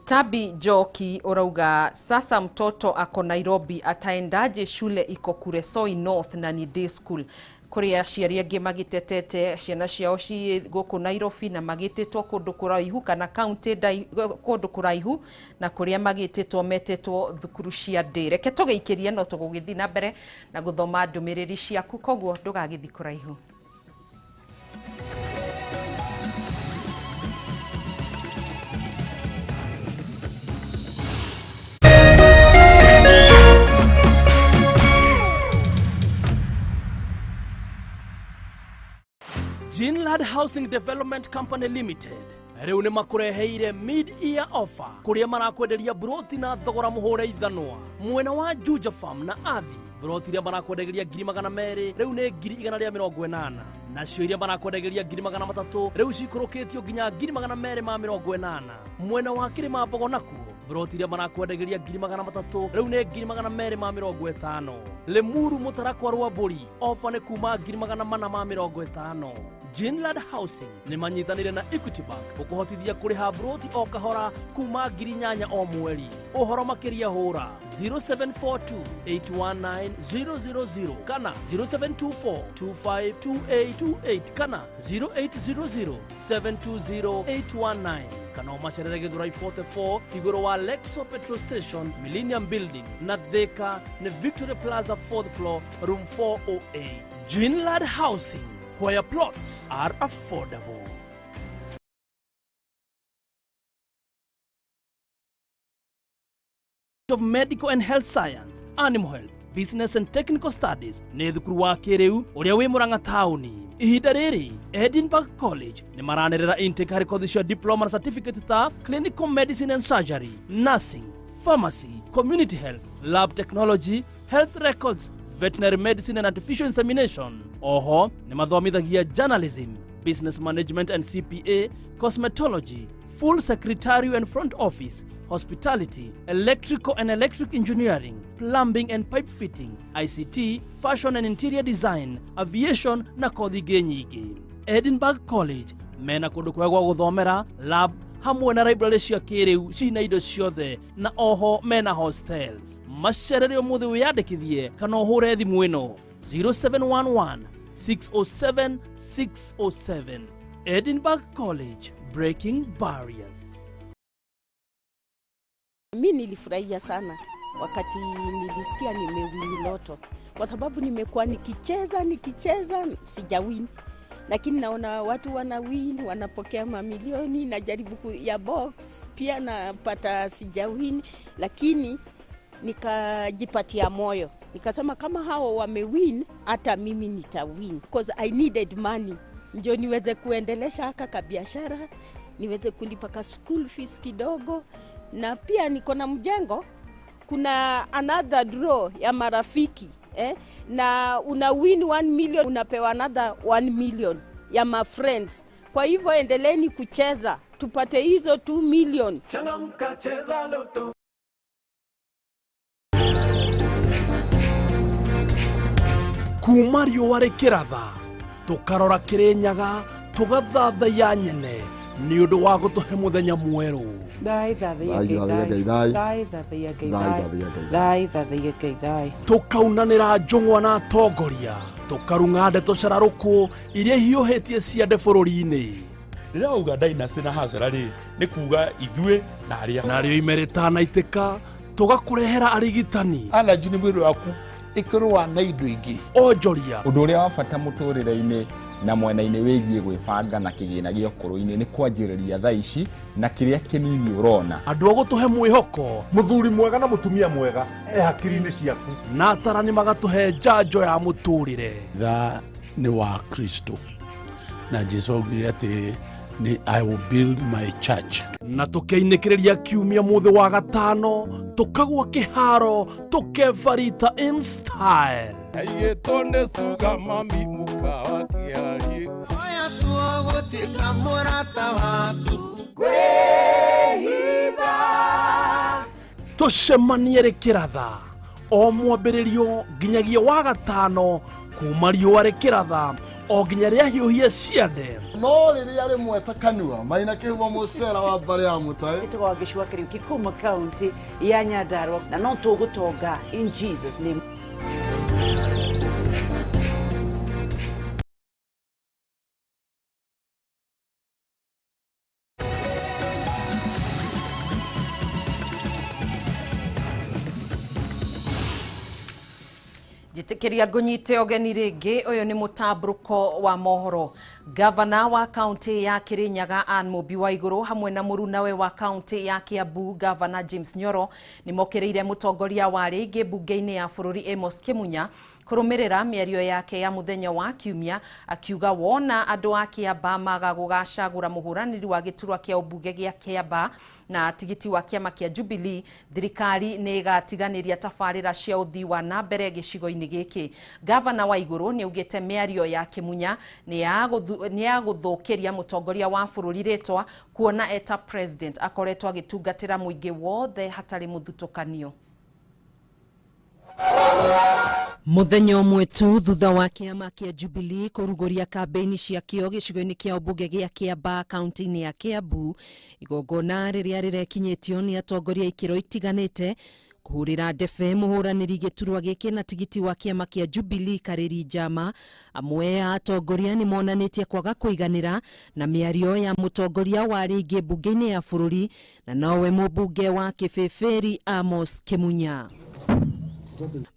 Tabi Njoki ũrauga sasa mtoto ako Nairobi ataendaje shule iko Kuresoi North na ni day school. Kũrĩ aciari angĩ magĩtetete ciana ciao ciĩ gũkũ Nairobi na magĩtĩtwo kũndũ kũraihu kana kaunti kũndũ kũraihu na kũrĩa magĩtĩtwo metĩtwo thukuru cia ndĩ. Reke tũgĩikĩrie no tũgũgĩthiĩ na mbere na gũthoma ndũmĩrĩri ciaku, koguo ndũgagĩthiĩ kũraihu. Ginlad Housing Development Company Limited rĩu nĩ makũreheire mid-year offer kũrĩa marakwenderia broti na thogora mũhũre ithanwa mwena wa Juja Farm na Athi. Broti iria marakwendagĩria 200,000 rĩu nĩ 180,000, nacio iria marakwendagĩria 300,000 rĩu cikũrũkĩtio nginya 280,000. Mwena wa Kĩrĩma Mbogo nakuo broti iria marakwendagĩria 300,000 rĩu nĩ 250,000. Limuru Mũtarakwa Rwambũri ofa nĩ kuma 450,000. Ginlad Housing nĩ manyitanĩire na Equity Bank gũkũhotithia kũrĩha broti o kahora kuma 8,000 o mweri. Ũhoro makĩria hũra 0742 819 000 kana 0724 252828 kana 0800 720 819 kana ũmacerere Gĩthurai 44 igũrũ wa Lexo Petrol Station, Millennium Building na Thika nĩ Victory Plaza 4th floor room 408. Ginlad Housing, where plots are affordable. Of Medical and Health Science, Animal Health, Business and Technical Studies nĩ thukuru wa kĩrĩu ũrĩa wĩ Murang'a taũni. Ihinda rĩrĩ Edinburgh College nĩ maranĩrĩra intake harĩ kothi cia diploma na certificate ta Clinical Medicine and Surgery, Nursing, Pharmacy, Community Health, Lab Technology, Health Records, Veterinary Medicine and Artificial Insemination. Oho nĩ mathomithagia Journalism, Business Management and CPA, Cosmetology, Full Secretarial and Front Office, Hospitality, Electrical and Electric Engineering, Plumbing and Pipe Fitting, ICT, Fashion and Interior Design, Aviation na kothi ingĩ nyingĩ. Edinburgh College mena kũndũ kwega gwa gũthomera, lab hamwe na library cia kĩrĩu cina indo ciothe na oho mena hostels. Macerere ũmũthĩ wĩyandĩkithie kana ũhũre thimũ ĩno 0711 607 607. Edinburgh College, breaking barriers. Mi nilifurahia sana wakati nilisikia nimewin loto, kwa sababu nimekuwa nikicheza sijawin, lakini naona watu wana win, wanapokea mamilioni. Najaribu ya box pia napata sijawin, lakini nikajipatia moyo nikasema kama hao wamewin hata mimi nitawin, because I needed money ndio niweze kuendelesha haka biashara, niweze kulipa ka school fees kidogo, na pia niko na mjengo. Kuna another draw ya marafiki na una win 1 million unapewa another 1 million ya ma friends. Kwa hivyo endeleeni kucheza tupate hizo 2 million. Changamka, cheza loto. Kuma riũa rĩkĩratha tũkarora Kĩrĩnyaga tũgathathaiya nyene nĩ ũndũ wa gũtũhe mũthenya mwerũ. Tũkaunanĩra njũng'wa na atongoria, tũkarung'a ndeto cararũkũ iria hiũhĩtie ciande bũrũri-inĩ. Rĩrĩa wauga dynasty na hasara rĩ, nĩ kuga ithuĩ na arĩa. Narĩo ime rĩtanaitĩka tũgakũrehera arigitani. Allergy nĩ mwĩrĩ waku ĩkĩrũa na indo ingĩ. Onjoria. Ũndũ ũrĩa wa bata mũtũrĩre-inĩ na mwena-inĩ wĩgiĩ gwĩbanga na kĩgĩna gĩa ũkũrũ-inĩ nĩ kwanjĩrĩria thaa ici na kĩrĩa kĩnini ũrona. Andũ a gũtũhe mwĩhoko. Mũthuri mwega na mũtumia mwega e hakiri-inĩ ciaku. Na atarani magatũhe njanjo ya mũtũrĩre. Tha nĩ wa Kristo na Jesu augire atĩ ni I will build my church. Na tukeinĩkĩrĩria kiumia mũthĩ wa gatano tukagwa kĩharo tukebarita in style. Aiyĩtwo nĩ suga mami mũkawa kĩarie. Oya tuo gũtuĩka mũrata waku. Kwĩhitha. Tũcemanie rĩkĩratha o mwambĩrĩrio nginyagia wa gatano kuma riũa rĩkĩratha O nginya rĩahiũhie ciande. No rĩrĩa rĩmwe ta kanua marĩ kĩhumo mũcera wa mbarĩ ya Mũtai. Ĩtagwo Wangeci wa Kariuki kuma kaunti ya Nyandarua na no tũgũtonga in Jesus name. Njĩtĩkĩria ngũnyite ũgeni rĩngĩ ũyũ nĩ mũtambũrũko wa mohoro. Gavana wa kaunti ya Kirinyaga Anne Mũmbi wa Igũrũ hamwe na mũrunawe wa kaunti ya Kiambu Gavana James Nyoro nĩ mokĩrĩire mũtongoria wa rĩngĩ mbunge-inĩ ya bũrũri Amos Kĩmunya kũrũmĩrĩra mĩario yake ya mũthenya wa kiumia akiuga wona andũ a Kiambaa maga gũgacagũra mũhũranĩri wa gĩturwa kĩa ũmbunge gĩa Kiambaa na tigiti wa kĩama kĩa Jubilee thirikari nĩ ĩgatiganĩria tabarĩra cia ũthii wa na mbere gĩcigo-inĩ gĩkĩ. Gavana wa Igũrũ nĩ augĩte mĩario ya Kĩmunya nĩ ya gũthũkĩria mũtongoria wa bũrũri rĩtwa kuona eta president akoretwo agĩtungatĩra mũingĩ wothe hatarĩ mũthutũkanio. Mũthenya ũmwe tu thutha wa kĩama kĩa Jubilee kũrugũria kambĩini ciakĩo gĩcigo-inĩ kĩa ũmbunge gĩa Kiambaa kaunti-inĩ ya Kiambu, igongona rĩrĩa rĩrekinyĩtio nĩ atongoria ikĩro itiganĩte kũhũrĩra ndebe mũhũranĩri gĩturwa gĩkĩ na tigiti wa kĩama kĩa Jubilee Karĩri Njama. Amwe a atongoria nĩ monanĩtie kwaga kũiganĩra na mĩario ya mũtongoria wa rĩngĩ mbunge-inĩ ya bũrũri na nowe mũmbunge wa Kĩbĩbĩri Amos Kĩmunya.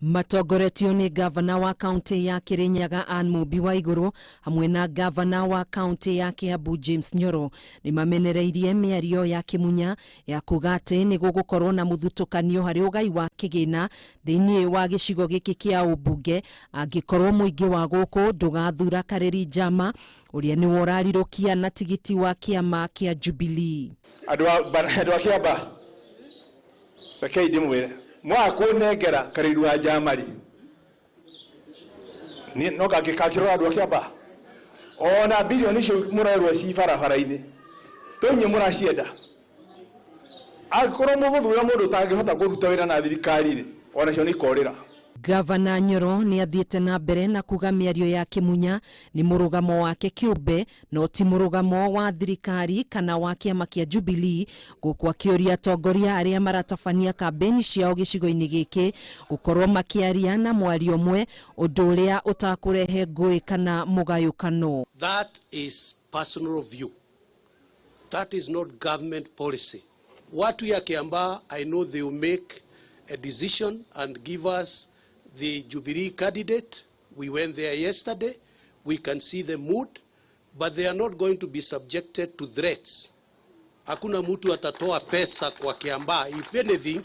Matongoretio nĩ gavana wa kaunti ya Kirinyaga Anne Mũmbi wa Igũrũ hamwe na gavana wa kaunti ya Kiambu James Nyoro nĩ mamenereirie mĩario ya Kĩmunya ya kuga atĩ nĩ gũgũkorwo na mũthutũkanio harĩ ũgai wa kĩgĩna thĩinĩ wa gĩcigo gĩkĩ kĩa ũmbunge angĩkorwo mũingĩ wa gũkũ ndũgathura Karĩri Njama ũrĩa nĩwe ũrarirũkia na tigiti wa kĩama kĩa Jubilee. Andũ a Kiambaa rekei ndĩmwĩre mwaga kũnengera Karĩri wa Njama rĩ no ngangĩkakĩrora andũ a Kiambaa ona bilioni icio mũrerwo ci barabara-inĩ tũinyuĩ mũracienda angĩkorwo mũgũthura mũndũ ũtangĩhota kũruta wĩra na thirikari rĩ onacio nĩ ikorĩra. Gavana Nyoro nĩ athiĩte na mbere na kuga mĩario ya Kĩmunya nĩ mũrũgamo wake kĩũmbe no ti mũrũgamo wa thirikari kana wa kĩama kĩa Jubilee, gũkũ akĩũria atongoria arĩa maratabania kambĩini ciao gĩcigo-inĩ gĩkĩ gũkorwo makĩaria na mwario ũmwe ũndũ ũrĩa ũtakũrehe ngũĩ kana mũgayũkano. That is personal view. That is not government policy. Watu ya Kiambaa, I know they will make a decision and give us the Jubilee candidate. We went there yesterday. We can see the mood, but they are not going to be subjected to threats. Hakuna mtu atatoa pesa kwa Kiambaa. If anything,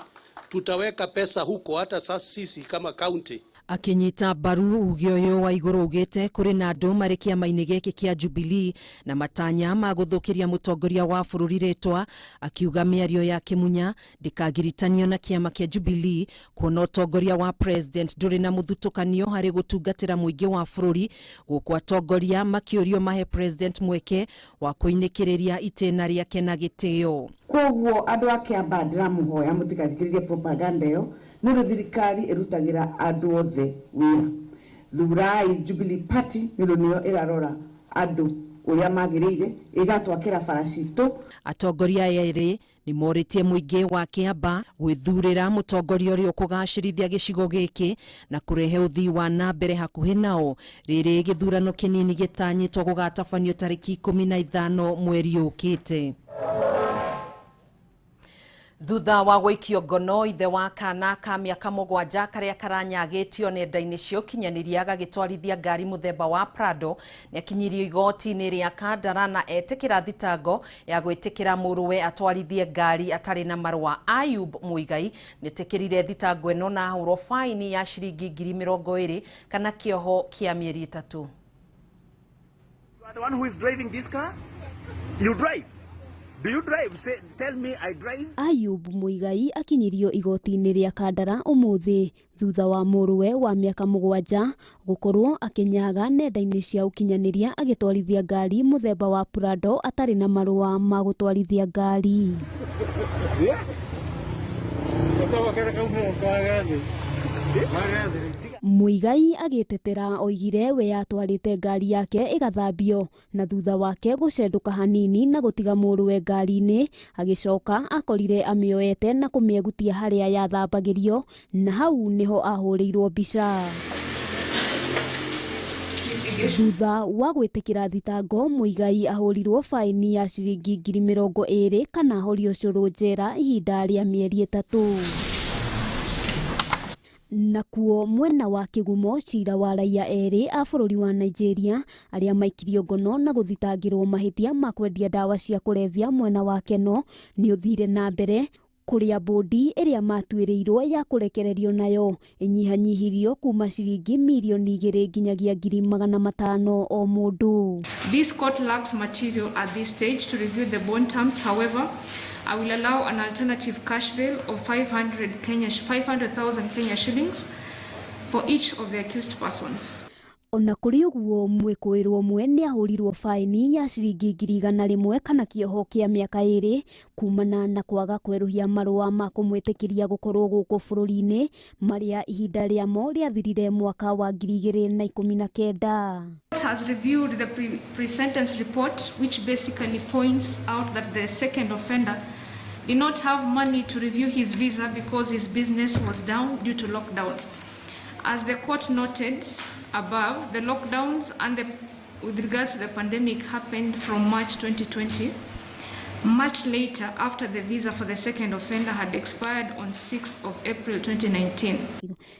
tutaweka pesa huko hata sasa sisi kama county. Akinyita mbaru uge ũyũ wa Igũrũ ugĩte kũrĩ na andũ marĩ kĩama-inĩ gĩkĩ kĩa Jubilee na matanya ma gũthũkĩria mũtongoria wa bũrũri rĩtwa, akiuga mĩario ya Kĩmunya ndĩkagiritanio na kĩama kĩa Jubilee kuona ũtongoria wa president ndũrĩ na mũthutũkanio harĩ gũtungatĩra mũingĩ wa bũrũri, gũkũ atongoria makĩũrio mahe president mweke wa kũinĩkĩrĩria itĩna rĩake na gĩtĩo. Koguo andũ a Kiambaa ndĩramũhoya mũtigathikĩrĩrie propaganda ĩyo nĩ ũndũ thirikari ĩrutagĩra andũ othe wĩra. Thurai Jubilee Party nĩ ũndũ nĩyo ĩrarora andũ ũrĩa magĩrĩire, ĩgatwakĩra bara citũ. Atongoria aya erĩ nĩ morĩtie mũingĩ wa Kiambaa gwĩthurĩra mũtongoria ũrĩa ũkũgacĩrithia gĩcigo gĩkĩ na kũrehe ũthii wa na mbere hakuhĩ nao rĩrĩ gĩthurano kĩnini gĩtanyĩtwo gũgatabanio tarĩki 15 mweri ũkĩte. Thutha wa gũikio ngono ithe wa kana ka mĩaka 7 karĩa karanyagĩtio nenda-inĩ cia ũkinyanĩria gagĩtwarithia ngari mũthemba wa Prado nĩakinyirio igoti-inĩ rĩa Kandara na etĩkĩra thitango ya gwĩtĩkĩra mũrũwe atwarithie ngari atarĩ na marũa. Ayub Muigai nĩetĩkĩrire thitango ĩno na ahũrwo faini ya ciringi 20,000 kana kĩoho kĩa mĩeri 3. You are the one who is driving this car? You drive? Do you drive? Say, tell me I drive. Ayub Muigai akinyirio igoti-inĩ rĩa Kandara ũmũthĩ thutha wa mũrũwe wa mĩaka 7 gũkorwo akĩnyaga nenda-inĩ cia ũkinyanĩria agĩtwarithia ngari mũthemba wa Prado atarĩ na marũa ma gũtwarithia ngari. Muigai agĩtetera oigire we atwarĩte ngari yake ĩgathambio na thutha wake gũcendũka hanini na gũtiga mũrũwe ngari-inĩ, agĩcoka akorire amĩoete na kũmĩegutia harĩa yathambagĩrio na hau nĩho ahũrĩirwo mbica. Thutha wa gwĩtĩkĩra thitango, Muigai ahũrirwo faini ya ciringi 20,000 kana ahorio cũrũ njera ihinda rĩa mĩeri 3. Nakuo mwena wa Kĩgumo, cira wa raia erĩ a bũrũri wa Nigeria arĩa maikirio ngono na gũthitangĩrwo mahĩtia ma kwendia ndawa cia kũrebia mwena wa Keno nĩ ũthire na mbere, kũrĩa bũndi ĩrĩa matuĩrĩirwo ya kũrekererio nayo ĩnyihanyihirio kuma ciringi mirioni 2 nginyagia 500,000 o mũndũ. This court lacks material at this stage to review the bond terms. However, I will allow an alternative cash bail of 500,000 Kenya shillings for each of the accused persons. Ona kũrĩ ũguo, mwĩkũĩrwo ũmwe nĩ ahũrirwo faini ya ciringi 100,000 kana kĩoho kĩa mĩaka 2 kumana na kwaga kwerũhia marũa ma kũmwĩtĩkĩria gũkorwo gũkũ bũrũri-inĩ marĩa ihinda rĩamo rĩathirire mwaka wa 2019. Has reviewed the pre-sentence report, which basically points out that the second offender did not have money to review his visa because his business was down due to lockdown. As the court noted above, the lockdowns and with regards to the pandemic happened from March 2020, much later after the visa for the second offender had expired on 6th of April 2019.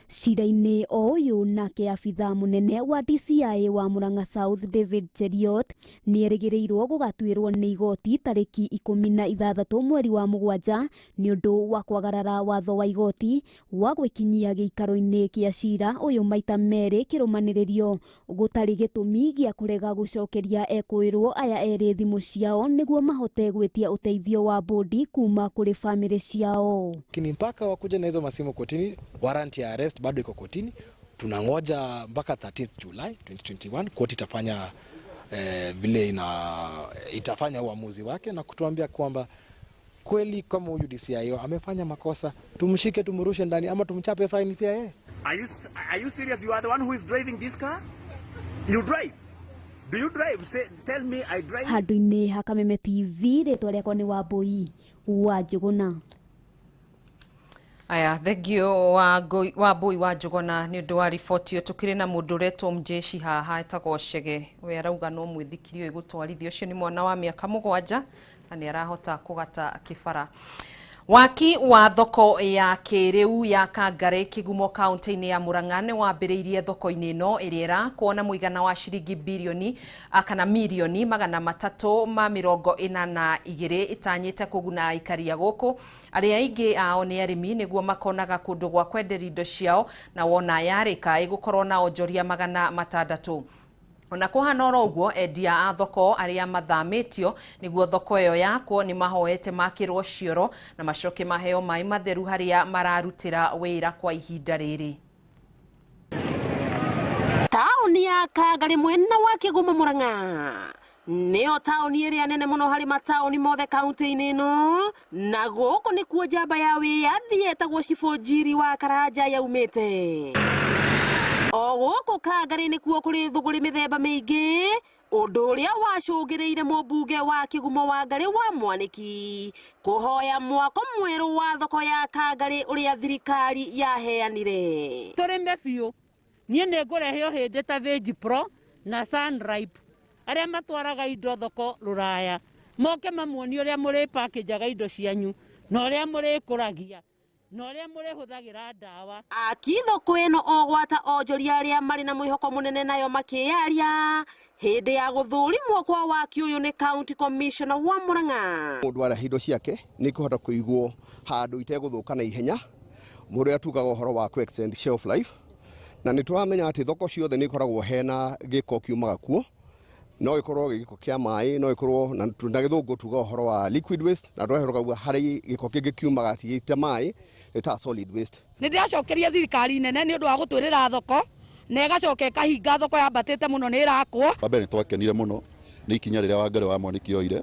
Cira-inĩ o ũyũ nake abithaa mũnene wa DCI wa Murang'a South David Cheriot nĩerĩgĩrĩirwo gũgatuĩrwo nĩ igoti tarĩki 16 mweri wa 7 nĩ ũndũ wa kwagarara watho wa igoti wa gwĩkinyia gĩikaro-inĩ kĩa cira ũyũ maita merĩ kĩrũmanĩrĩrio gũtarĩ gĩtũmi gĩa kũrega gũcokeria ekũĩrwo aya erĩ thimũ ciao nĩguo mahote gwĩtia ũteithio wa bodi kuma kũrĩ famĩlĩ ciao. Lakini mpaka wakuja na hizo masimu kotini, warrant ya arrest bado iko kotini. Tunangoja mpaka 13th July 2021 koti itafanya vile itafanya uamuzi wake na kutuambia kwamba kweli kama huyu DCIO amefanya makosa, tumshike tumrushe ndani ama tumchape fine pia yeye. Are you serious? You are the one who is driving this car? You drive? Do you drive? Say, tell me I drive. Handũ-inĩ ha Kameme TV, rĩtwa rĩakwa nĩ Wambui wa Njũgũna. Aya, thengio Wambui wa Njũgũna nĩ ũndũ wa riboti ĩyo. Tũkĩrĩ na mũndũ ũretwo mjeshi haha etagwo Chege, we arauga no mwĩthikiri ũyũ gũtwarithia. Ũcio nĩ mwana wa mĩaka 7 na nĩ arahota kũgata kĩbara. Waki wa thoko ya kĩrĩu ya Kangari Kĩgumo kaunti-inĩ ya Murang'a nĩ wambĩrĩirie thoko-inĩ ĩno ĩrĩa ĩrakwo na mũigana wa ciringi birioni kana mirioni 342 ĩtanyĩte kũguna aikari a gũkũ arĩa aingĩ ao nĩ arĩmi nĩguo makonaga kũndũ gwa kwenderia indo ciao na wona yarĩka ĩgũkorwo na onjoria 600. Ona kũhana oro ũguo, endia a thoko arĩa mathamĩtio nĩguo thoko ĩyo yakwo nĩ mahoete makĩrwo cioro na macoke maheo maĩ matheru harĩa mararutĩra wĩra kwa ihinda rĩrĩ. Taũni ya Kangari mwena wa Kĩgumo Murang'a nĩyo taũni ĩrĩa nene mũno harĩ mataũni mothe kaunti-inĩ ĩno, na gũkũ nĩkuo njamba ya wĩyathi yetagwo Cibũ Njiri wa Karanja yaumĩte. O gũkũ Kangari nĩkuo kũrĩ thũgũrĩ mĩthemba mĩingĩ, ũndũ ũrĩa wacũngĩrĩire mũmbunge wa Kĩgumo Wangarĩ wa Mwanĩki kũhoya mwako mwerũ wa thoko ya Kangari ũrĩa thirikari yaheanire. Tũrĩme biũ, niĩ nĩ ngũrehe hĩndĩ ta Veg Pro na Sunripe arĩa matwaraga indo thoko rũraya moke mamuonie ũrĩa mũrĩpackĩnjaga indo cianyu na ũrĩa mũrĩkũragia na ũrĩa mũrĩhũthagĩra ndawa. Aki thoko ĩno o gwata onjoria arĩa marĩ na mwĩhoko mũnene nayo makĩyaria hĩndĩ ya gũthũrimwo kwa waki ũyũ nĩ County Commissioner wa Murang'a. Mũndũ arehe indo ciake nĩ ikũhota kũigwo handũ itegũthũka na ihenya, mũndũ ũrĩa tugaga ũhoro wa kũ extend shelf life, na nĩ tũramenya atĩ thoko ciothe nĩ ikoragwo hena gĩko kiumaga kuo, no ikorwo gĩko kĩa maĩ, no ikorwo na gĩthũngũ tuga ũhoro wa liquid waste, na tũrehe harĩ gĩko kĩngĩ kiumaga ti ta maĩ, nĩ ta solid waste. Nĩ ndĩracokeria thirikari nene nĩ ũndũ wa gũtwĩrĩra thoko na ĩgacoka ĩkahinga thoko yambatĩte mũno nĩ ĩrakwo. Wa mbere nĩ twakenire mũno nĩ ikinya rĩrĩa Wangarĩ wa Mwanĩki oire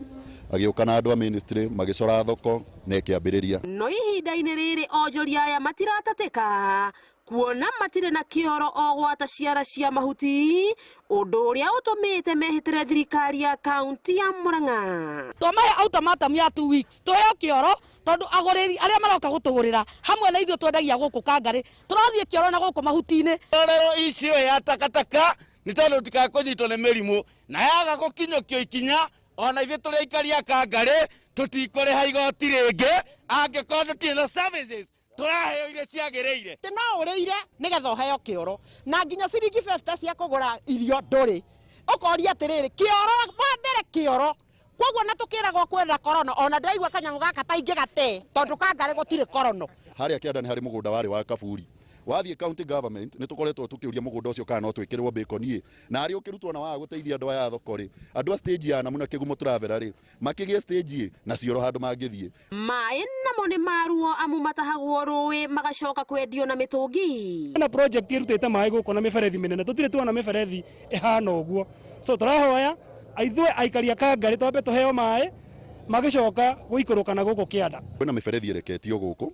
Agĩũka na andũ a ministry magĩcora thoko na ĩkĩambĩrĩria. No ihinda-inĩ rĩrĩ onjoria aya matiratatĩka kuona matirĩ na kĩoro o gwata ciara cia mahuti, ũndũ ũrĩa ũtũmĩte mehĩtĩre thirikari ya kaunti ya Murang'a. Twamahe ultimatum ya 2 weeks tuheo kĩoro tondu agũrĩri arĩa maroka gũtũgũrĩra hamwe na ithuĩ twendagia gũkũ Kangarĩ tũrathiĩ kĩoro na gũkũ mahuti-inĩ. Rorero icio ya takataka nĩ tondũ tikakũnyitwo nĩ mĩrimũ na yaga gũkinyũkio ikinya ona ithuĩ tũrĩ aikari a Kangarĩ tũtikũrĩha igoti rĩngĩ angĩkorwo tũtirĩ na services tũraheo iria ciagĩrĩire. No ũrĩire nĩgetha ũheo kĩoro na nginya ciringi 50 cia kũgũra irio ndũrĩ, ũkoria atĩrĩrĩ kĩoro wa mbere kĩoro koguo na tũkĩragwo kwĩna korona ona ndĩraigua kanyamũ gaka ta ingĩgate tondũ Kangarĩ gũtirĩ korono. Harĩa kĩanda nĩ harĩ mũgũnda warĩ wa kaburi. Wathiĩ county government nĩ tũkoretwo tũkĩũria mũgũnda ũcio kana no twĩkĩrwo bacon ĩ, na arĩ ũkĩrutwo na waga gũteithia andũ aya a thoko rĩ, andũ a stage ya namuna Kĩgumo Traveller rĩ makĩgĩe stage ĩ na cioro handũ mangĩthiĩ. Maĩ namo nĩ maruo amu matahagwo rũĩ magacoka kwendio na mĩtũngi. Na project ĩrutĩte maĩ gũkũ na mĩberethi mĩnene, tũtirĩ tuona mĩberethi ĩhana ũguo, so tũrahoya ithuĩ aikari a Kangarĩ twambe tũheo maĩ magĩcoka gũikũrũka na gũkũ kĩanda. Kwĩna mĩberethi ĩreketio gũkũ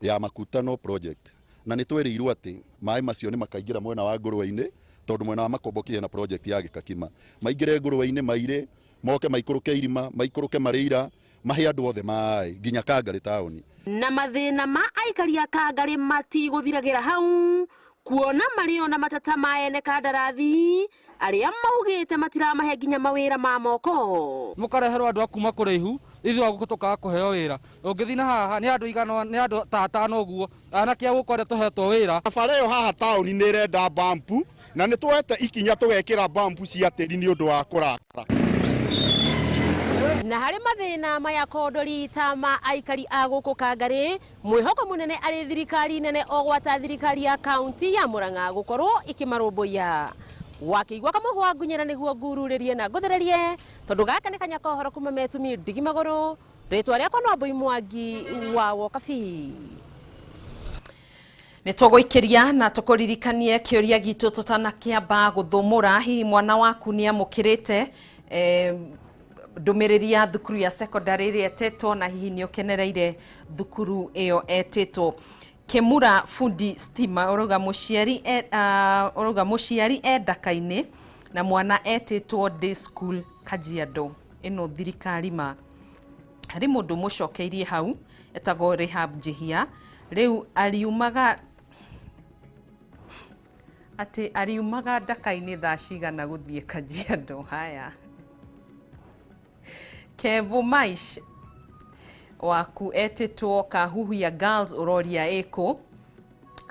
ya Makutano project na nĩ twerirwo atĩ maĩ macio nĩ makaingĩra mwena wa ngũrwe-inĩ tondũ mwena wa Makomboki hena project ya Gĩkakima, maingĩre ngũrwe-inĩ maire moke maikũrũke irima maikũrũke marĩira mahe andũ othe maĩ nginya Kangarĩ taũni. Na mathĩna ma aikari a Kangarĩ matigũthiragĩra hau kuona marĩ ona matata ma ene kandarathi arĩa maugĩte matiramahe nginya mawĩra ma moko. Mũkareherwo andũ a kuma kũraihu ithuĩ a gũkũ tũkaga kũheo wĩra, ũngĩthiĩ na haha nĩ andũ igana nĩ andũ ta atano ũguo anake a gũkũ arĩa tũhetwo wĩra. Barabara ĩyo haha taũni nĩ ĩrenda bampu na nĩ tuoete ikinya tũgekĩra bampu cia tĩri nĩ ũndũ wa kũrakara. Na harĩ mathĩna maya kondori ta ma aikari a gũkũ Kangarĩ, mwĩhoko mũnene arĩ thirikari nene o gwata thirikari ya kaunti ya Murang'a gũkorwo ĩkĩmarũmbũiya. Wakĩigua kamũhwa ngunyĩra nĩguo ngururĩrie na ngũthererie tondũ gaka nĩ kanya kohoro kuma metumi ndigi magũrũ. Rĩtwa rĩakwa no Mbui Mwangi wa Wokabi. Nĩ tũgũikĩria na tũkũririkanie kĩũria gitũ tũtanakĩamba gũthũmũra, hihi mwana waku nĩ amũkĩrĩte ndũmĩrĩri ya thukuru ya secondary ĩrĩa ĩtetwo na hihi nĩ ũkenereire thukuru ĩyo etĩtwo. Kĩmura fundi stima ũrauga mũciari e Ndaka-inĩ na mwana etĩtwo day school Kajiado, ĩno thirikari ma. Harĩ mũndũ mũcokeirie hau etagwo Rehab Njihia, rĩu ariumaga atĩ ariumaga Ndaka-inĩ thaa cigana gũthiĩ Kajiado. Haya, Kevu Maish waku etĩtwo Kahuhia Girls ũroria ĩkũ.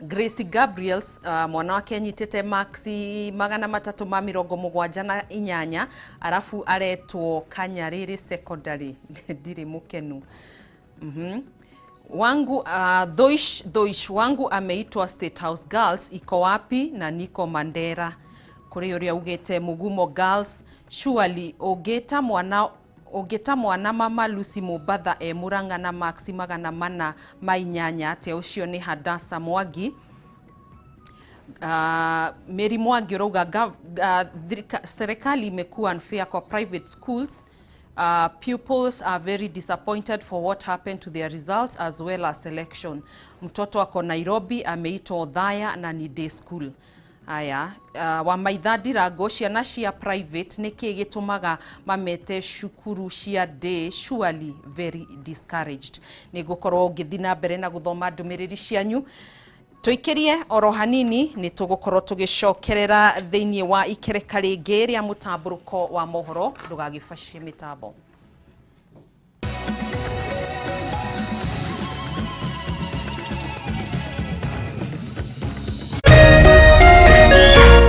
Gracie Gabriels mwana wake anyitĩte maxi 378 arafu aretwo Kanyarĩrĩ Secondary ndirĩ mũkenu. Wangu Thoish wangu ameitwa State House Girls iko wapi na niko Mandera. Kũrĩ ũrĩa ugĩte Mugumo Girls surely ũngĩta mwana mama Lucy Mubatha e Murang'a na maxi 408 atĩa, ũcio nĩ Hadasa Mwangi. Mary Mwangi ũrauga serikali imekuwa unfair kwa private schools. Pupils are very disappointed for what happened to their results as well as selection. Mtoto ako Nairobi ameitwa Othaya na ni day school. Aya, wa maitha Ndirango, ciana cia private nĩkĩ gĩtũmaga mamete cukuru cia day, surely very discouraged. Nĩ ngũkorwo ngĩthiĩ na mbere na gũthoma ndũmĩrĩri cianyu. Tũikĩrie oro hanini nĩ tũgũkorwo tũgĩcokerera thĩinĩ wa ikereka rĩngĩ rĩa mũtambũrũko wa mohoro, ndũgagĩbacie mĩtambo.